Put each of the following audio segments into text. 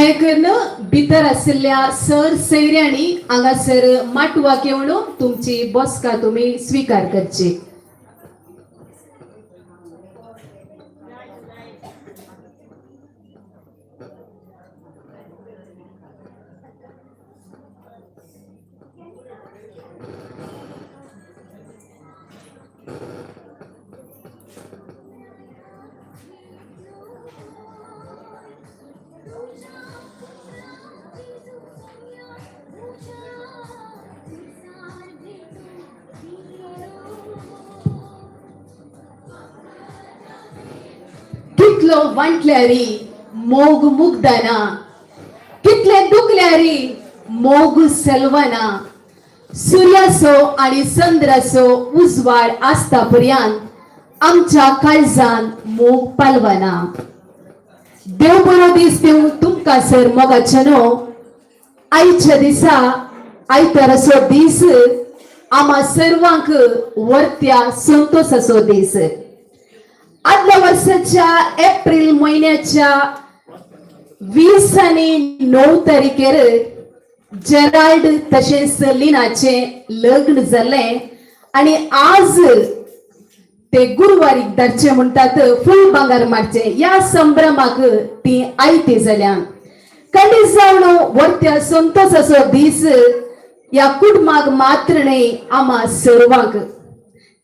दया करून भितर आशिल्ल्या सर सैऱ्यांनी हांगासर माटवाक येवन तुमची बसका तुमी स्विकार करची. कितलो वांटल्यारी मोग मुग्दना, कितले दुखल्यारी मोग सेलवना, सुर्याचो आनी चंद्राचो उजवाड आसता पर्यंत आमच्या काळजान मोग पालवना. देव बरो दीस दिवं तुमकां सर मोगाचे न्हू. आयच्या दिसा आयताराचो दीस आमा सर्वांक वर्त्या संतोसाचो दीस. आदल्या वर्साच्या एप्रिल म्हयन्याच्या 20 आनी 9 तारखेर जेराल्ड तशेंच लिनाचें लग्न जालें आनी आज ते गुरवारीक धाडचे म्हणटात, फूल भांगर मारचें ह्या संभ्रमाक ती आयती जाल्या. खंडीत जावन वर्त्या संतोसाचो दीस ह्या कुटुंबाक मात्र न्हय आमा सर्वांक.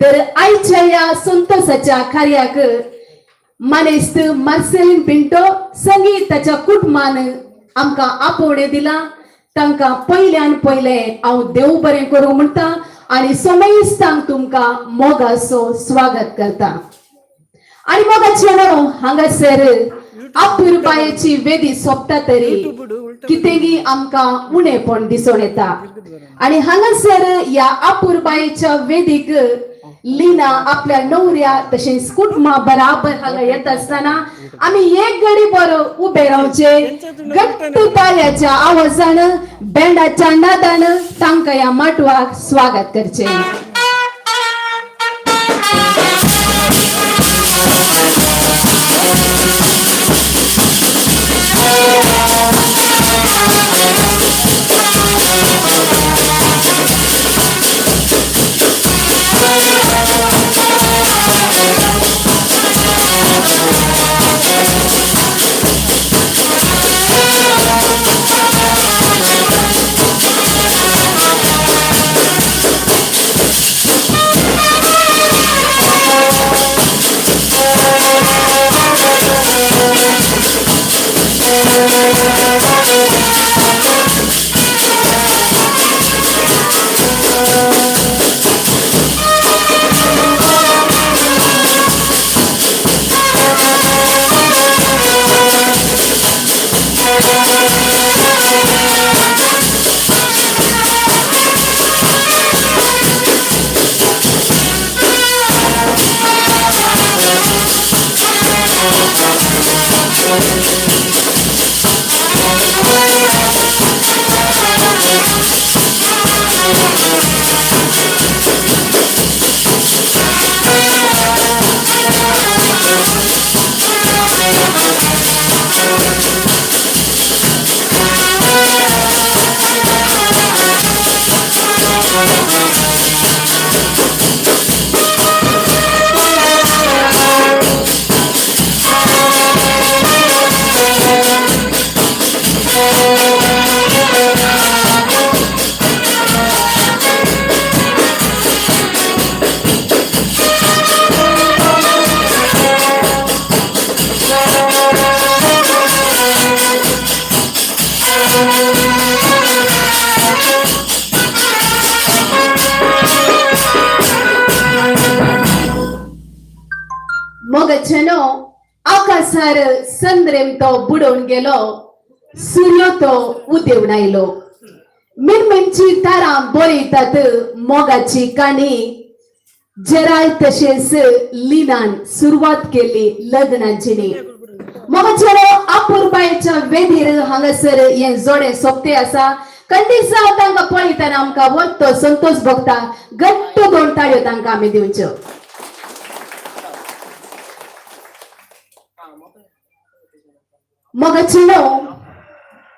तर आयच्या ह्या संतोसाच्या कार्याक मानेस्त मार्सेलीन पिंटो संगीत ताच्या कुटुंबान आमकां आपोवणें दिलां. तांकां पयल्यान पयलें हांव देव बरें करूं म्हणटा आनी समेस्तांक तुमकां मोगाचो स्वागत करता. आनी मोगाचे न्हू, हांगासर अपुरबायेची वेदी सोंपता तरी कितेंगी आमकां उणेपण दिसून येता. आनी हांगासर ह्या अपुरबायेच्या वेदीक लीना आपल्या नवऱ्या तशेंच कुटुंबा बराबर हांगा येता आसतना आमी एक घडी बरो उबे रावचे, घट्ट ताळ्याच्या आवाजान बँडाच्या नादान तांकां ह्या माटवाक स्वागत करचे. मोगाचे आकाशार संद्रेम तो बुडोवन गेलो, सूर्य तो उदेवन आयलो, मिरमिरची तारां बरयतात मोगाची काणी. जेराल तशेंच लिनान सुरवात केली लग्नाची. मोगाचे अपुरबायेच्या वेदीर हांगासर हें जोडें सोंपते आसा. खंडीत जावन तांकां पळयतना आमकां वत्तो संतोष भोगता. घट्ट दोन ताळयो तांकां आमी दिवच्यो. मोगाचे न्हू,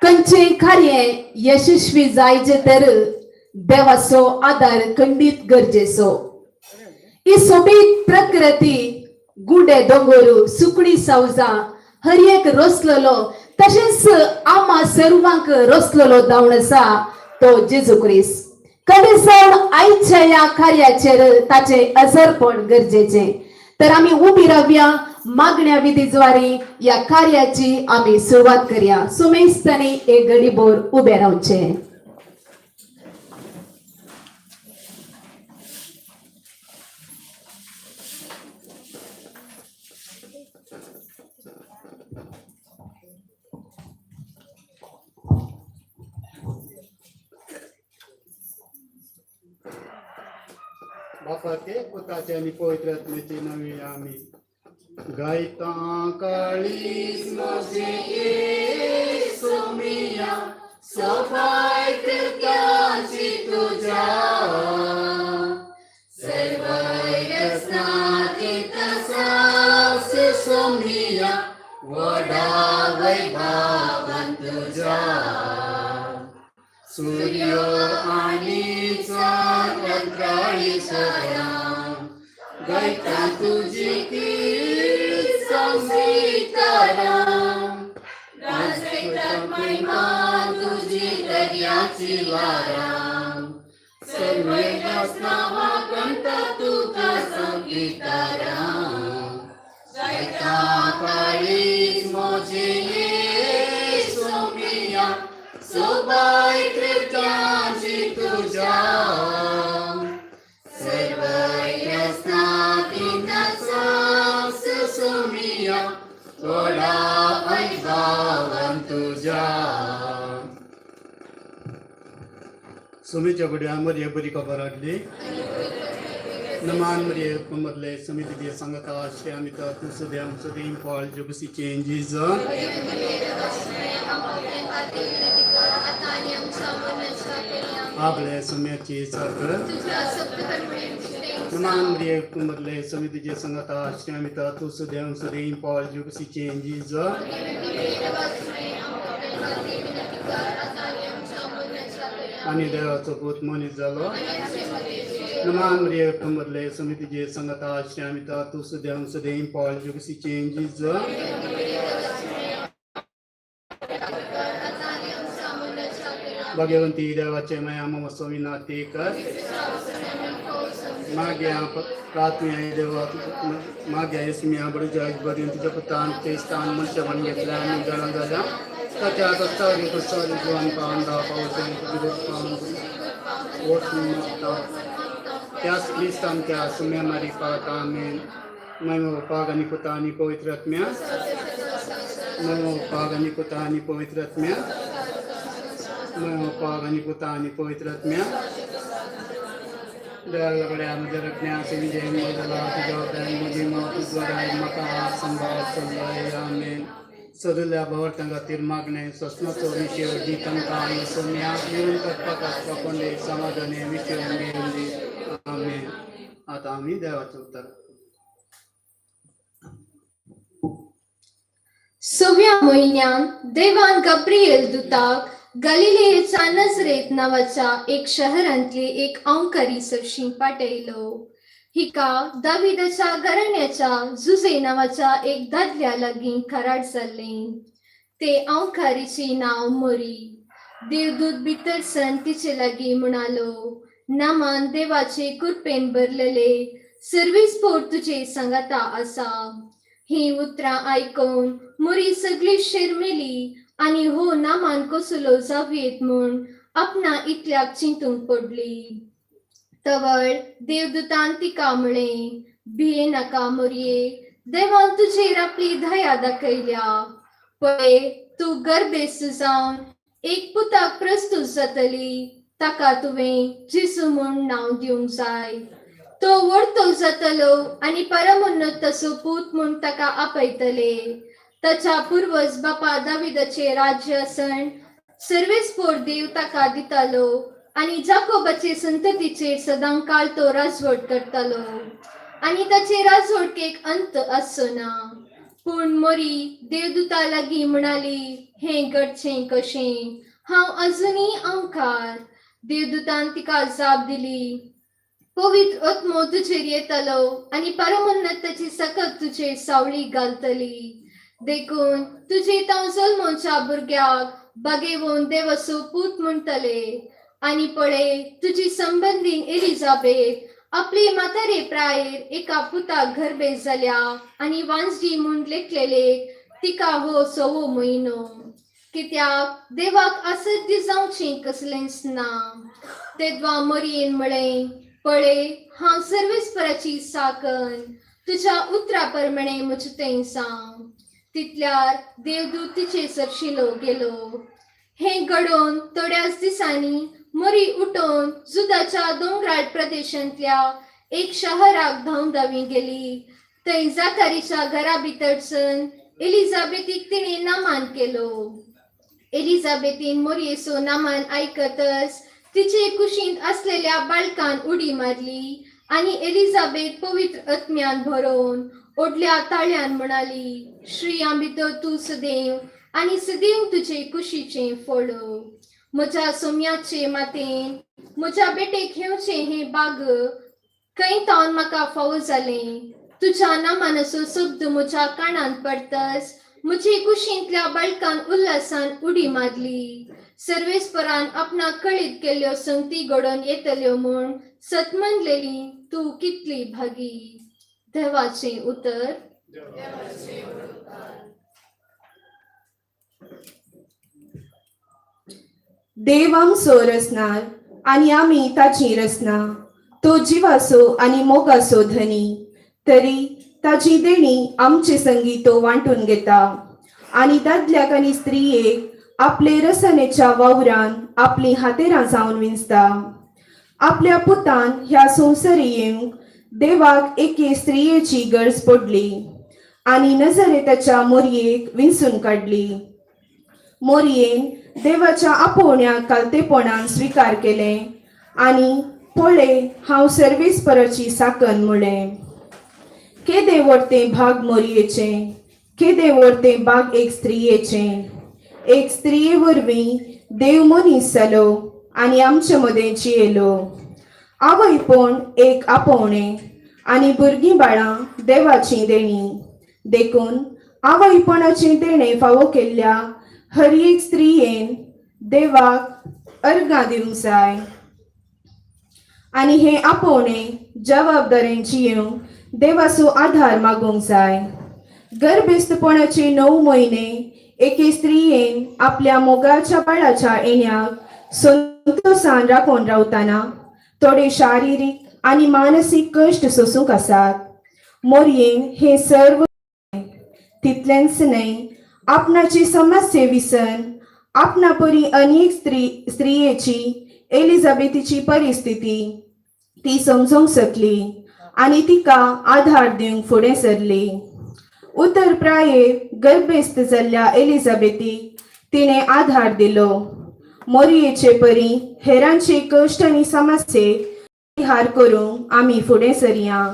खंयचें कार्य यशस्वी जायचे तर देवाचो आदार खंडीत गरजेचो. ही सोबीत प्रकृती, गुडे दोंगर, सुकणी सावजां, हर एक रसलेलो तशेंच आमा सर्वांक रसलेलो धांवण आसा तो जेजू क्रिस्त. कडेन जावन आयच्या ह्या कार्याचेर ताचें अजरपण गरजेचें. तर आमी उबी रावया, मागण्या विधीद्वारे ह्या कार्याची आमी सुरवात करया. सुमेस्तांनी एक घडीभर उबे रावचें. बापाचे, पुताचे आनी पवित्र आत्म्याचे नावे, आमी. गायता काळीज म्हजें येसू मिया, सोबाय कृत्याची तुज्या. सर्वय रसनातीत सास सोमिया, वडा वैभावान तुज्या. सूर्य आणि चांद्राळी सगळा गायता तुझी कीर्त संगीतारा. गाजयतात महिमा तुझी दर्याची वारा. सर्व नावा गणता तुका संगीतारा. गायता काळीज म्हजें येसू मिया, सोबाय कृत्याची तुज्या. सुमिया, थोडा वैभावन तुझ्या. सुमीच्या गुड्या मरिये बरी खबर हाडली. नमान मरिये मदले समिती दिये सांगता श्यामिता तूं सद्या सदीं फळ जुगसी चेंजीस. आपले सुम्याची साखर. नमान मरिये मदले समितीचे सांगता श्यामिता तूं सद्या सदीं फळ जुगसी चेंजीस. आनी देवाचो पूत मनीस जालो. नमान मरिये मदले समितीचे सांगता श्यामिता तूं सद्या सदीं फळ जुगसी चेंजीस. भाग्यवंती देवाचे माया मम सविना ते कर. माग्या प्रार्थना देवा, माग्या येसमिया बडूच्या बरी तुझ्या पुतान ते स्थान मनुष्य बन घेतल्या आनी जाणा जाल्या ताच्या कष्टारी कष्टारी जीवन पावन दा पावसे पावन वोट मागता त्याच क्रिस्तान त्या सुम्या मारी पाक. आमेन. महिमा बापाक आनी पुता आनी पवित्र आत्म्या. महिमा बापाक आनी पुता आनी पवित्र आत्म्या. महिमा बापाक आनी पुता आनी पवित्र आत्म्या. दयाळगड्या म्हज्या रखण्या विजय मोदला तुज्या म्हजी मत तुजवाराय म्हाका संभाळ चल्लय. आमेन. सदल्या भावार्थां खातीर मागणें. सोसणाचो विशय जी तांकां आनी सोम्या निरंतर प्रकाश पाकोंडे समाधाने विशय मेळूंदी. आमेन. आतां आमी देवाचो उतर. सव्या म्हयन्यान देवान गब्रियल दुताक गलिलेच्या नजरेत नांवाच्या एक शहरांतली एक अंवकारी सरशी पाठयलो. हिका दाविदाच्या घराण्याच्या जुजे नांवाच्या एक दादल्या लागीं करार जाल्लें. ते अंवकारीचे नांव मोरी. देवदूत भितर सन तिचे लागीं म्हणालो, नामान देवाचे कृपेन भरलेले, सर्वीस पोर तुजे सांगाता आसा. ही उतरां आयकून मोरी सगळी शेरमेली आनी हो नामान कसलो जावयेत म्हूण आपणा इतल्याक चिंतूंक पडली. तवळ देवदूतान तिका म्हळें, भिये नाका मोरये, देवान तुजेर आपली दया दाखयल्या. पळय, तूं गर्भेस्त जावन एक पुताक प्रस्तूत जातली. ताका तुवें जेजू म्हूण नांव दिवंक जाय. तो व्हडतो जातलो आनी परमोन्नताचो पूत म्हूण ताका आपयतले. ताच्या पुर्वज बापा दाविदाचे राज्य आसन सर्वेस्पोर देव ताका दितालो आनी जाकोबाचे संततीचेर सदांकाळ तो राजवट करतालो आनी ताचे राजवटकेक अंत आसचो ना. पूण मोरी देवदूता लागीं म्हणाली, हें घडचें कशें? हांव अजुनूय अंवकार. देवदूतान तिका जाप दिली, पवित्र आत्मो तुजेर येतलो आनी परमोन्नताची सकत तुजेर सावळी घालतली. देखून तुजे तांव जल्मोच्या भुरग्याक बागेवन देवाचो पूत म्हणटले. आनी पळय, तुजी संबंदीन एलिजाबेथ आपली म्हातारे प्रायेर एका पुताक गर्भेस्त जाल्या आनी वांजडी म्हूण लेखलेले तिका हो सवो म्हयनो, कित्याक देवाक असद्य जावचें कसलेंच ना. तेद्वा मरयेन म्हळें, पळय, हांव सर्वेस्पराची साकन, तुज्या उतरा प्रमाणे म्हजें तें सांग. तितल्यार देवदूत तिचे सरशिलो गेलो. हें घडोवन थोड्याच दिसांनी मरी उठोवन जुदाच्या दोंगराळ प्रदेशांतल्या एक शहराक धांवधावी गेली. थंय जाकारीच्या घरा भितरसून एलिझाबेथीक तिणें नामान केलो. एलिझाबेथीन मोरयेचो नामान आयकतच तिचे कुशींत आसलेल्या बाळकान उडी मारली आनी एलिझाबेथ पवित्र आत्म्यान भरोवन ओडल्या ताळ्यान म्हणाली, श्रियां भितर तूं सदैव आनी सदैव तुजे कुशीचें फळ. म्हज्या सोम्याचे मातेन म्हज्या बेटेक घेवचें हें बाग खंय तावन म्हाका फावो जालें? तुज्या नामानाचो शब्द म्हज्या कानांत पडतच म्हजे कुशींतल्या बाळकान उल्हासान उडी मारली. सर्वेस्परान आपणाक कळीत केल्ल्यो संगती घडोवन येतल्यो म्हूण सतमनलेली तूं कितली भागी. देवाचें उतर. देव आमचो रचणार आनी आमी ताची रचना. तो जिवाचो आनी मोगाचो धनी, तरी ताची देणी आमचे संगी तो वांटून घेता आनी दादल्याक आनी स्त्रियेक आपले रसनेच्या वावरान आपली हातेरां जावन विंचता. आपल्या पुतान ह्या संवसारी येवंक देवाक एके स्त्रियेची गरज पडली आनी नजरेताच्या मोरयेक विंचून काडली. मोरयेन देवाच्या आपोवण्याक कालतेपणान स्विकार केलें आनी पळय, हांव सर्वेस्पराची साकन म्हळें. केदें व्हड भाग मोरयेचें, केदें व्हड भाग एक स्त्रियेचें! एक स्त्रिये वरवीं देव मनीस जालो आनी आमचे मदें जियेलो. आवयपण एक आपोवणें आनी भुरगीं बाळां देवाचीं देणीं. देखून आवयपणाचें देणें फावो केल्ल्या हर एक स्त्रियेन देवाक अर्गां दिवंक जाय आनी हें आपोवणें जबाबदारेन जियेवंक देवाचो आधार मागूंक जाय. गर्भेस्तपणाचे 9 म्हयने एके स्त्रियेन आपल्या मोगाच्या बाळाच्या येण्याक संतोसान राखून रावतना थोडे शारिरीक आनी मानसीक कश्ट सोसूंक आसात. मोरयेन हे सर्व तितलेंच न्हय, आपणाची समस्ये विसन आपणा परी अनेक स्त्रियेची एलिझाबेथीची परिस्थिती ती समजूंक शकली आनी तिका आधार दिवंक फुडें सरली. उतर प्रायेर गर्भेस्त जाल्ल्या एलिझाबेथीक तिणें आधार दिलो. मोरयेचे परी हेरांचे कश्ट आनी समस्ये परिहार करूंक आमी फुडें सरया.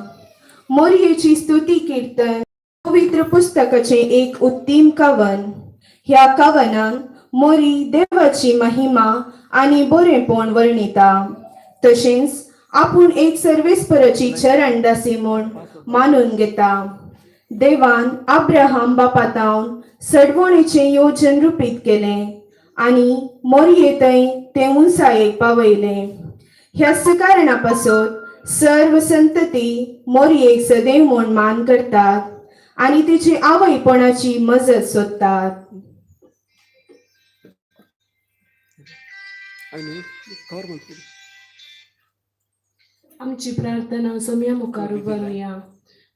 मोरयेची स्तुती किर्तन पवित्र पुस्तकाचें एक उत्तीम कवन. ह्या कवनान मोरी देवाची महिमा आनी बरेंपण वर्णिता, तशेंच आपूण एक सर्वेस्पराची चरण दासी म्हूण मानून घेता. देवान अब्राहम बापातावन सडवणेचें योजन रुपीत केलें आनी मोरये थंय तें उंचायेक पावयलें. ह्याच कारणा पासत सर्व संतती मोरयेक सदैव म्हूण मान करतात आनी तिची आवयपणाची मजत सोदतात. आनी खबर म्हणटा. आमची प्रार्थना सम्या मुखार उबारुया.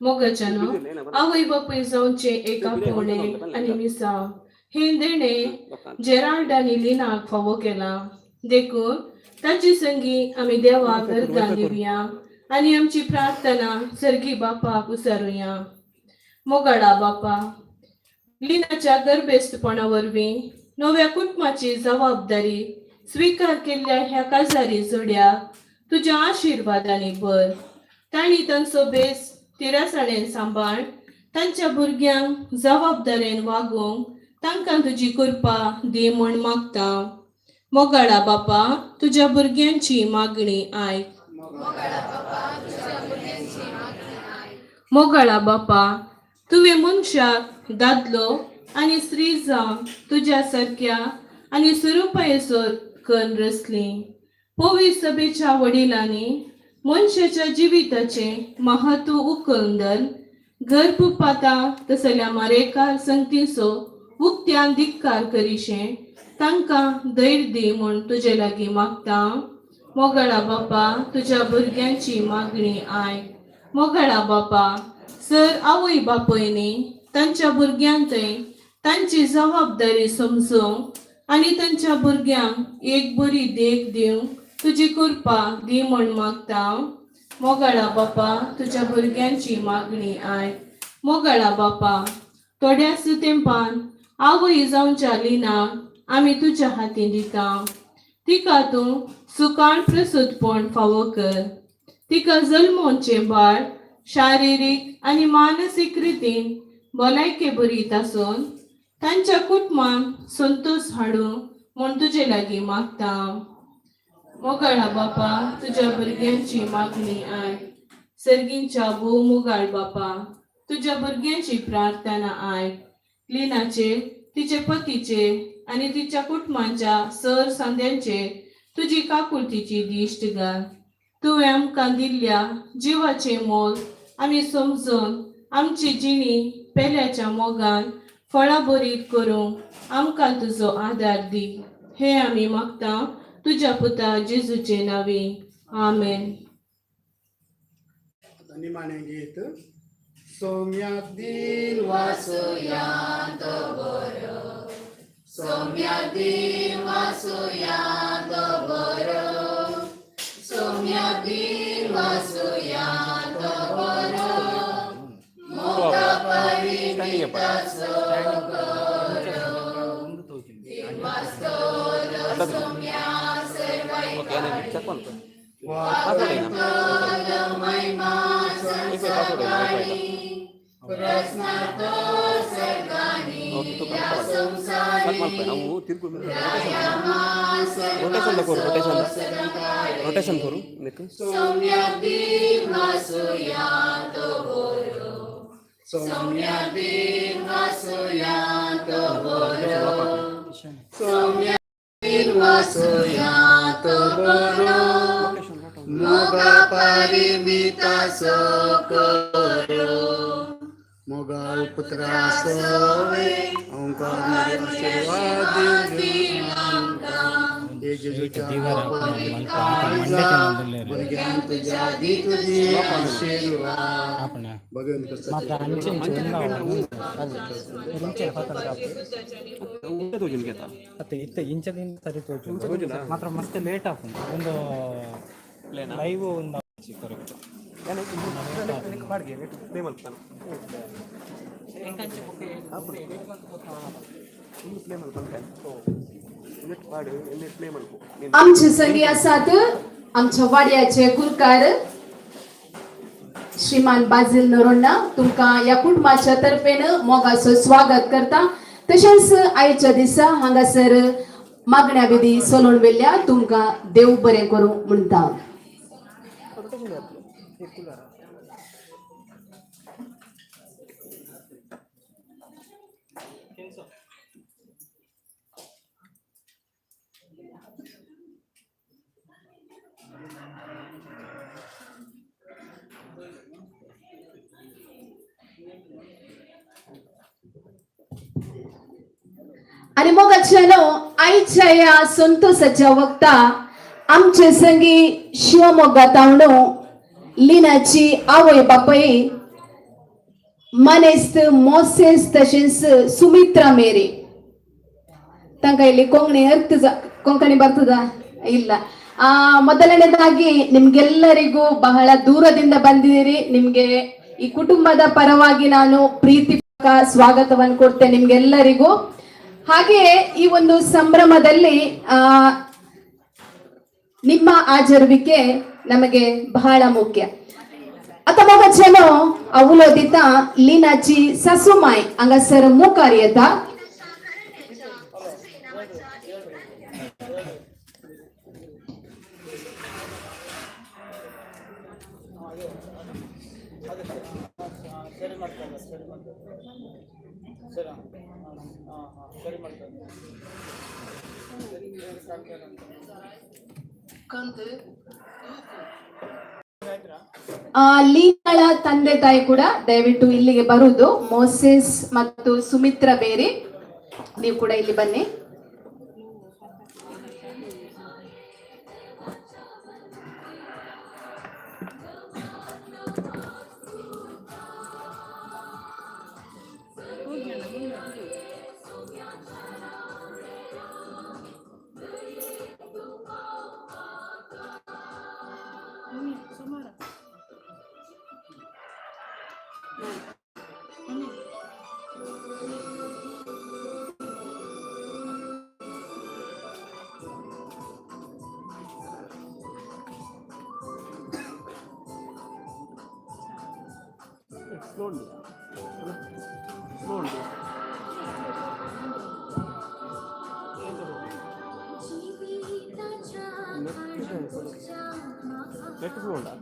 मोगाच्यानो, आवय बापूय जावचे एक आपोवणें आनी मिसांव हें देणें जेराल्ड आनी लिनाक फावो केलां, देखून ताचे संगी आमी देवाक अर्गां दिवया आनी आमची प्रार्थना सर्गी बापाक उसारुया. मोगाळा बापा, लिनाच्या गर्भेस्तपणा वरवीं नव्या कुटुंबाची जबाबदारी स्विकार केल्ल्या ह्या काजारी जोड्याक तुज्या आशिर्वादांनी भर. तांणी तांचो बेस तिरासाणेन सांबाळ. तांच्या भुरग्यांक जबाबदारेन वागोवंक तांकां तुजी कृपा दी म्हूण मागता. मोगाळा बापा, तुज्या भुरग्यांची मागणी आयक. मोगाळा बापा, तुवें मनशाक दादलो आनी स्त्री जावन तुज्या सारक्या आनी स्वरुपायसर करून रचली. पवित्र सभेच्या वडिलांनी मनशाच्या जिविताचें महत्व उखलून धरून गर्भपाता तसल्या मारेकार संगतीचो उक्त्यान धिक्कार करिशें तांकां धैर्य दी म्हूण तुजे लागीं मागता. मोगाळा बापा, तुज्या भुरग्यांची मागणी आयक. मोगाळा बापा, सर आवय बापयनी तांच्या भुरग्यांतय तांची जबाबदारी समजूंक आनी तांच्या भुरग्यांक एक बरी देख दिवंक तुजी कृपा दी म्हूण मागता. मोगाळा बापा, तुज्या भुरग्यांची मागणी आयक. मोगाळा बापा, थोड्याच तेंपान आवय जावच्या लिनाक आमी तुज्या हातीं दिता. तिका तूं सुकाण प्रसूतपण फावो कर. तिका जल्मोवचें बाळ शारिरीक आनी मानसीक रितीन भलायके बरीत आसून तांच्या कुटुंबान संतोश हाडूं म्हूण तुजे लागीं मागता. मोगाळा बापा, तुज्या भुरग्यांची मागणी आयक. सर्गींच्या भोव मोगाळ बापा, तुज्या भुरग्यांची प्रार्थना आयक. लिनाचेर, तिचे पतीचेर आनी तिच्या कुटुंबाच्या सर सांद्यांचेर तुजी काकुळतीची दिश्ट घाल. तुवें आमकां दिल्ल्या जिवाचें मोल आमी समजून आमची जिणी पेल्याच्या मोगान फळां बरीत करूंक आमकां तुजो आदार दी. हे आमी मागता तुज्या पुता जेजूचे नांवी. आमेन. आता निमाणें गीत. सोम्याक दिन वासुयांत बरो, सोम्याक दिन वासुयांत बरो, सोम्याक दिन वासुयांत बरो, मोगा परिमिताचो करो, दिन वास्तोलो सोम्या सर्वैकानी, वापरतलो महिमा संसारी, रचना सर्गानी या संसारी, रोटेशन करू एक. सोम्याक दिन वासुयांत बरो, सोम्याक दिन वासुयांत बरो, सोम्याक दिन वासुयांत बरो, मोगा परिमिताचो करो, मोगाल पुत्रासो ओंकार आशीर्वाद हे जेजूच्या भुरग्यांक तुज्या दी तुजी आशीर्वाद. भगवंत ಇತ್ತೆ ಇಂಚದಿಂದ ಸರಿ ತೋಜುಂಡು ಮಾತ್ರ ಮಸ್ತ್ ಲೇಟ್ ಆಪುಂಡು ಒಂದು ಲೈವ್ ಒಂದು ಕರೆಕ್ಟ್. ಪ್ಲೇ ಮಲ್ಪನ ಪ್ಲೇ ಮಲ್ಪನ पाड प्ले मल्पू. आमचे संगी आसात आमच्या वाड्याचे गुरकार श्रीमान बाजील नरोन्ना. तुमकां ह्या कुटुंबाच्या तर्फेन मोगाचो स्वागत करता. तशेंच आयच्या दिसा हांगासर मागण्या विधी चलोवन व्हेल्ल्या तुमकां देव बरें करूं म्हणटा. आणि मोगाच्यानो, आयच्या ह्या संतोषाच्या वक्ता आमचे संगी शिवमोग्गा तावणो लिनाची आवय बापय मानेस्त मोसेस तशेंच सुमित्रा मेरी. तांकां ಇಲ್ಲಿ ಕೊಂಕಣಿ ಅರ್ಥ ಕೊಂಕಣಿ ಬರ್ತದ ಇಲ್ಲ. ಮೊದಲನೇದಾಗಿ ನಿಮ್ಗೆಲ್ಲರಿಗೂ ಬಹಳ ದೂರದಿಂದ ಬಂದಿದ್ದೀರಿ. ನಿಮ್ಗೆ ಈ ಕುಟುಂಬದ ಪರವಾಗಿ ನಾನು ಪ್ರೀತಿ ಸ್ವಾಗತವನ್ನು ಕೊಡ್ತೇನೆ ನಿಮ್ಗೆಲ್ಲರಿಗೂ. ಹಾಗೆಯೇ ಈ ಒಂದು ಸಂಭ್ರಮದಲ್ಲಿ ನಿಮ್ಮ ಹಾಜರುವಿಕೆ ನಮಗೆ ಬಹಳ ಮುಖ್ಯ. आतां मोगाचेलो हांव उलो दिता लिनाची सासूमाय हांगासर मुखार येता. ಲೀನಾಳ ತಂದೆ ತಾಯಿ ಕೂಡ ದಯವಿಟ್ಟು ಇಲ್ಲಿಗೆ ಬರುವುದು. ಮೋಸೆಸ್ ಮತ್ತು ಸುಮಿತ್ರಾ ಬೇರಿ, ನೀವು ಕೂಡ ಇಲ್ಲಿ ಬನ್ನಿ. ಸ್ಲೋ ಉಂಡು, ಸ್ಲೋ ಉಂಡು. ನೆಟ್ ಸ್ಲೋ ಉಂಡಾ?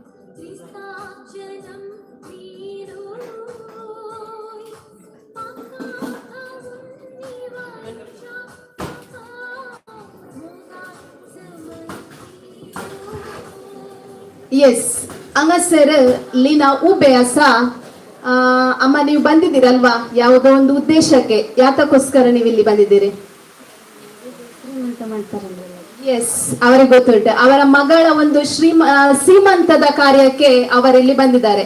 ಎಸ್, ಹಂಗಾಸರ್ ಲೀನಾ ಉಬೆ ಆಸಾ. ಅಮ್ಮ, ನೀವು ಬಂದಿದ್ದೀರಲ್ವಾ ಯಾವುದೋ ಒಂದು ಉದ್ದೇಶಕ್ಕೆ, ಯಾತಕ್ಕೋಸ್ಕರ ನೀವು ಇಲ್ಲಿ ಬಂದಿದ್ದೀರಿ? ಎಸ್, ಅವರಿಗೆ ಗೊತ್ತುಂಟು. ಅವರ ಮಗಳ ಒಂದು ಶ್ರೀಮಂತದ ಕಾರ್ಯಕ್ಕೆ ಅವರಿಲ್ಲಿ ಬಂದಿದ್ದಾರೆ.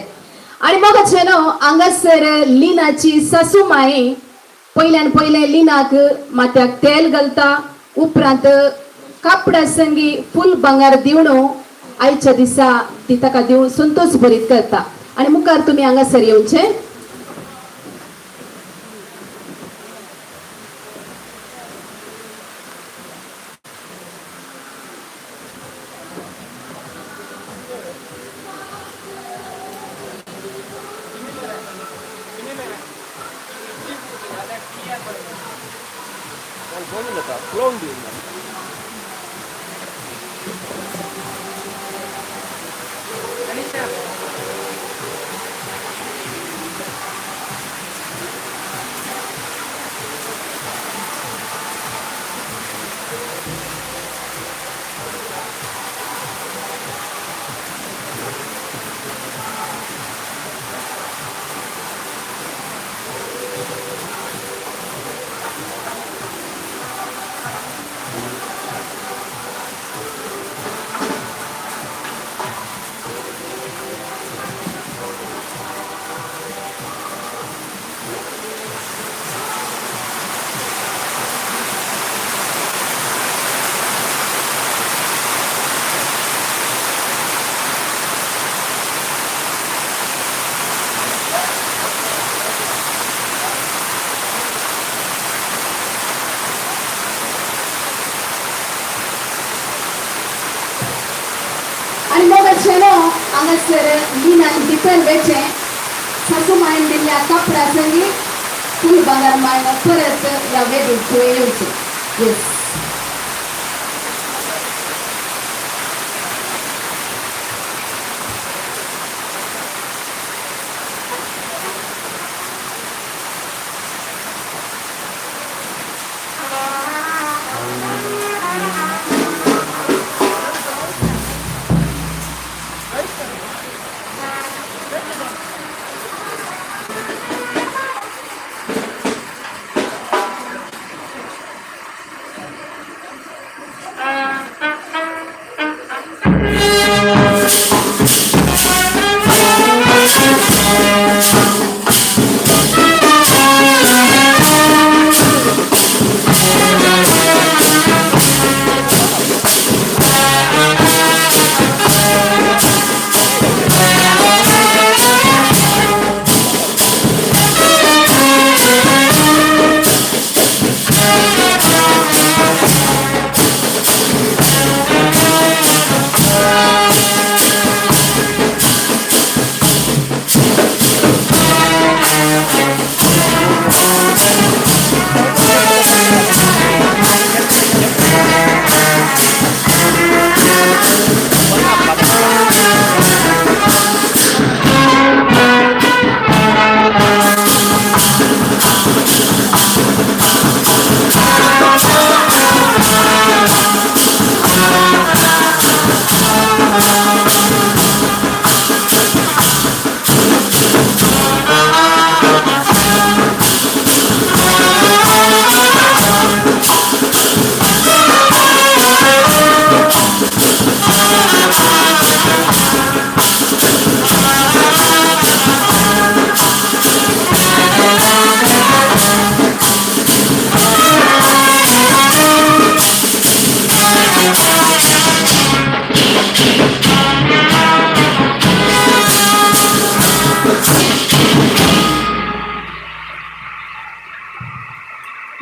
आणि मोगाचेनो हांगासर लिनाची सासूमाई पयल्यान पयलें लिनाक माथ्याक तेल घालता, उपरांत कापडा संगी फुल भांगर दिवन आयच्या दिसा ती ताका दिवन संतोष भरीत करता. आणि मुखार तुमी हांगासर येवचे. ನಾನು ಫೋನ್ ಸ್ಲೋ ಉಂಡು. आणि मोगाचेनो हांगासर लिनान भितर वेचें सासूमायन दिल्ल्या कापडा संगी फूल भांगर मायन परत ह्या वेदीक फुडें येवचें. येस.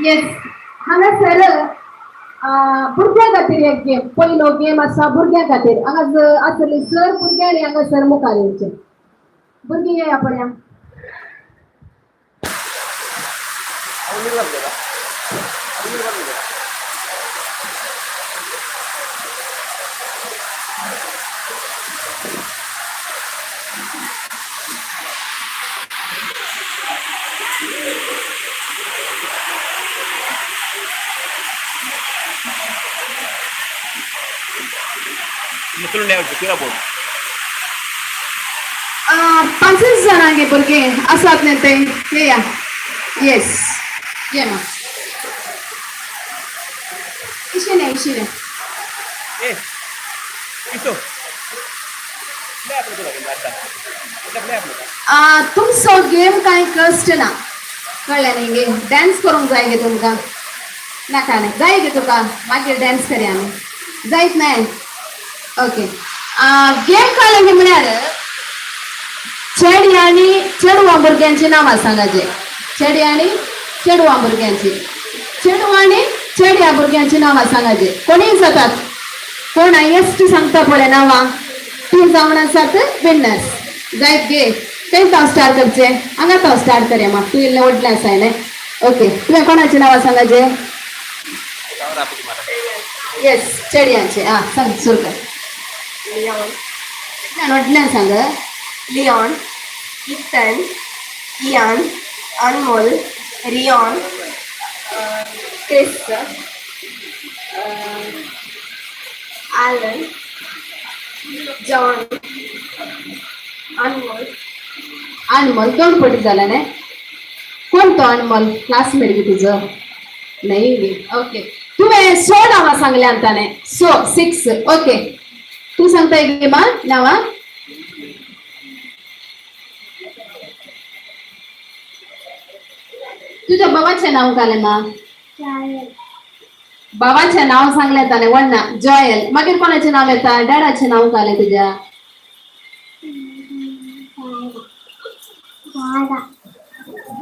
येस, हांगासर भुरग्यां खातीर एक गेम, पयलो गेम आसा भुरग्यां खातीर. हांगा आसली सर भुरग्यांनी हांगासर मुखार येवचें. भुरगीं येया पळया. पांचच जाणां गे भुरगे आसात न्ही ते, येया. येस, ये मा इशें इशें. तुमचो गेम कांय कश्ट ना, कळ्ळें न्ही गे? डान्स करूंक जाय गे तुमकां? नाका न्ही जाय गे तुका? मागीर डान्स करया आमी, जायत न्हय? ओके, गेम कळ्ळें गे म्हळ्यार चेडी आनी चेडवां भुरग्यांची नांवां सांगाचे. चेडी आनी चेडवां भुरग्यांची, चेडवां आनी चेड्या भुरग्यांची नांवां सांगाचे. कोणीय जातात, कोण हायेस्ट सांगता पळय नांवां ती जावन आसात विनर्स. जायत गे? खंय हांव स्टार्ट करचें? हांगाच हांव स्टार्ट करया मा, तूं इल्लें व्हडलें आसाय न्ही? ओके, तुवें कोणाची नांवां सांगाचे? येस, चेडयांचे. आं, सांग, सुरू कर. व्हडल्यान सांग. Leon, Ethan, Ian, Anmol, Rion, Chris, Alan, John, Anmol. Anmol दोन पटी झाला नाही? कोण तो अनमोल? क्लासमेट गे तुझं नाही गे? ओके, तुवें सो नांवां सांगल्या ताणें, सो 6. ओके, तूं सांगताय गे मा नांवां? तुझ्या बाबाचें नांव घालें मा? बाबाचें नांव सांगलें ताणें, वण्णा जॉयल. मागीर कोणाचें नांव येता? डॅडाचें नांव घालें तुज्या?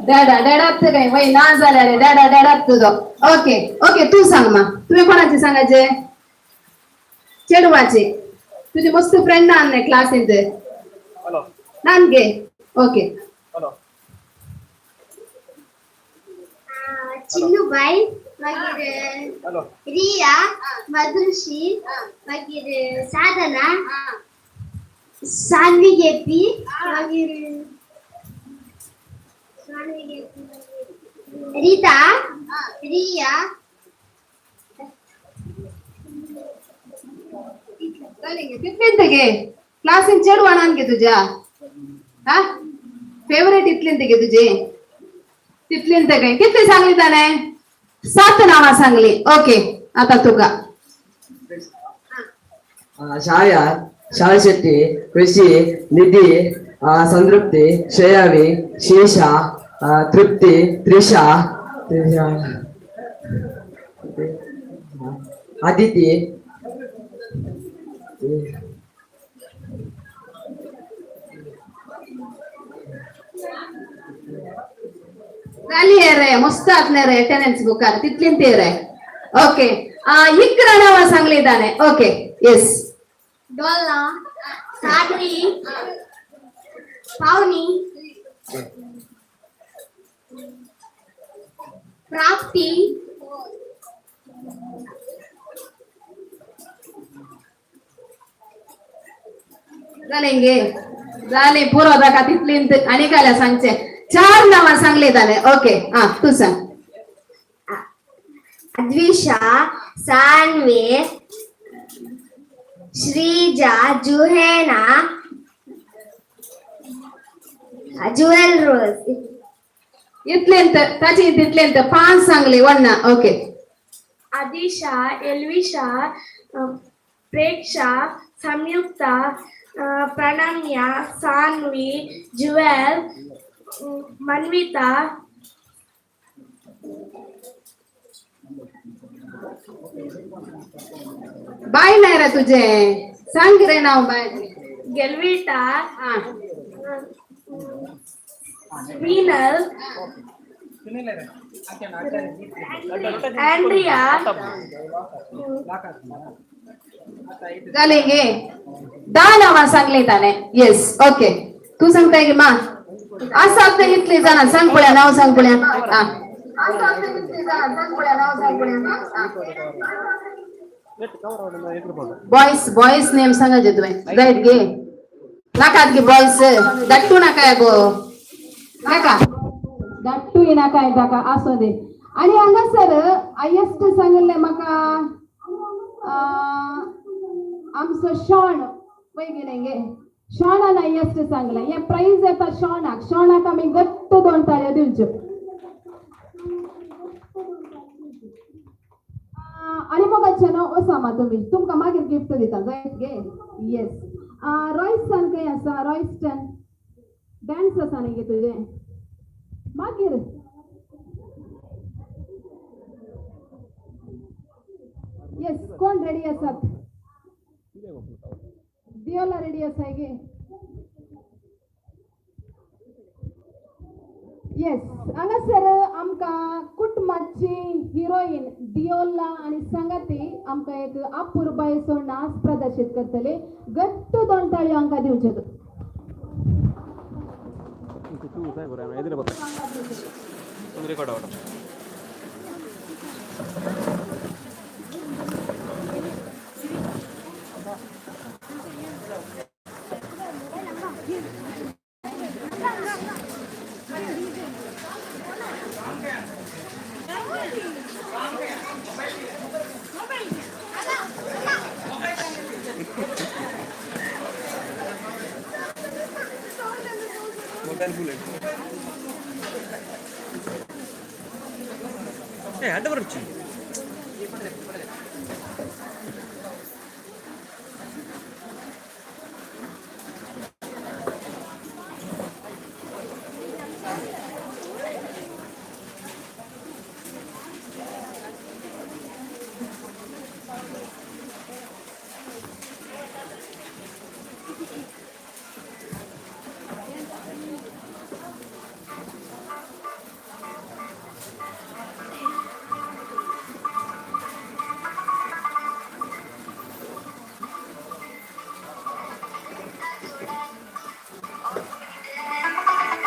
डॅडा डॅडात काय वय ना जाल्यार रे डॅडा डॅडात तुजो. ओके ओके, तूं सांग मा, तुवें कोणाचें सांगाचें? चेडवाचें. तुजी मस्त फ्रेंड ना न्ही क्लासींत? नान गे? ओके. चिन्नूबाई, मागीर रिया, मधुशी, मागीर साधना, सान्वी गेपी, मागीर सान्वी गेपी, रीता, रिया. तितलेंत गे क्लासीन चेडवां नान गे तुज्या? हा, फेवरेट इतलेंत गे तुजे? तितलेंत काय? कितली सांगली ताणें? 7 नांवां सांगली. ओके, आता तुका. छाया, शाल शेट्टी, कृषी, निधी, संतृप्ती, श्रेयावी, शेषा, तृप्ती, त्रिषा, त्रिषा, अदिती. जाली रे, मस्त आसले रे अटेंडन्स बुकार, तितलीन ते रे. ओके, 11 नांवां सांगली ताणें. ओके, येस. डोला, सान्वी, पावनी, प्राप्ती, जालें गे? जालें, पुरो ताका तितलीन. आनी काल्या सांगचें? 4 नांवां सांगली ताणें. ओके, आं तूं सांग. अद्विषा, सान्वी, श्रीजा, जुहेना, जुएल रोज. इतलेंत ताची तितलेंत 5 सांगली वण्णा. ओके. आदिशा, एल्विशा, प्रेक्षा, संयुक्ता, प्रणम्या, सान्वी, जुएल, मन्विता. बाय नाही रे तुझे, सांग रे नाव बाय. गेल्विटा, हा. मीनल, Andrea. जालें गे धा नांवां सांगली ताणें. येस, ओके. तूं सांगताय गे मा? आसा ते इतली जाणां सांग पळया, नांव सांग पळया. आं, बॉयस बॉयस नेम सांगायचे तुवें, रायट गे? नाकात गे बॉयस, धाडटू नाका गो, नाका धाडटूय नाका ताका, आसूं दे. आनी हांगासर हायेस्ट सांगिल्लें म्हाका आमचो शॉण पळय गेले गे, शॉणान हायेस्ट सांगलें. हें प्रायज येता शॉणाक. शॉणाक आमी घट्ट दोन ताळयो दिवच्यो. आनी मोगाचे ओसामा तुमी, तुमकां मागीर गिफ्ट दिता, जायत गे? येस. रॉयस्टन खंय आसा? रॉयस्टन डान्स आसा न्ही गे तुजें? मागीर येस, कोण रेडी आसात? दियोला रेडी आसाय गे? येस, हांगासर आमकां कुटुंबाची हिरोईन दियोला आनी संगाती आमकां एक अपुरबायेचो नाच प्रदर्शीत करतले. घट्ट दोन ताळयो हांकां दिवच्यो.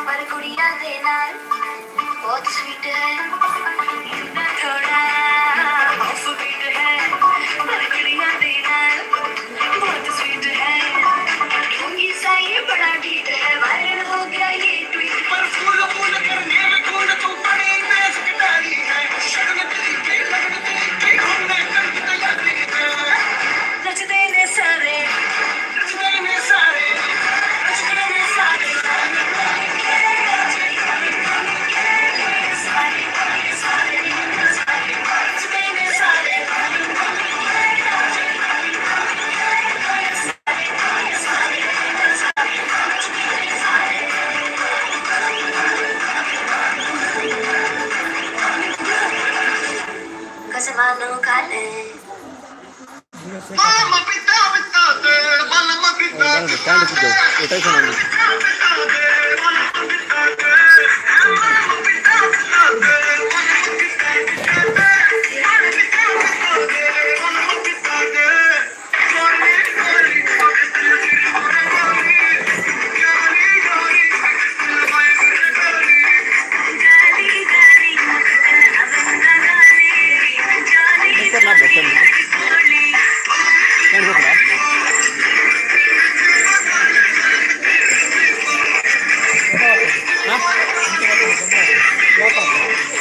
पर कुड़ियां दे नाल बहुत स्वीट है, ना थोड़ा ऑफ बीट है, पर कुड़ियां दे नाल बहुत स्वीट है, ढोंगी सा ये बड़ा ढीठ है, वायरल हो गया ये ट्वीट। पर फूल फूल करने में कूल तू बड़ी बेस कटारी है, शगन तेरी के लगन तेरी के हमने कर दी तैयारी है, नचदे ने सारे, नचदे ने सारे, नचदे ने सारे, नचदे ने सारे। कसमानो खाले मामा पिता पिता ते मामा पिता पिता ते पिता ते मामा पिता ते मामा पिता पिता ते मामा पिता पिता ते मामा पिता पिता ते मामा पिता ते गोरी गोरी गोरी गोरी गोरी गोरी गाली गाली गाली गाली ರೆಕಾರ್ಡ್.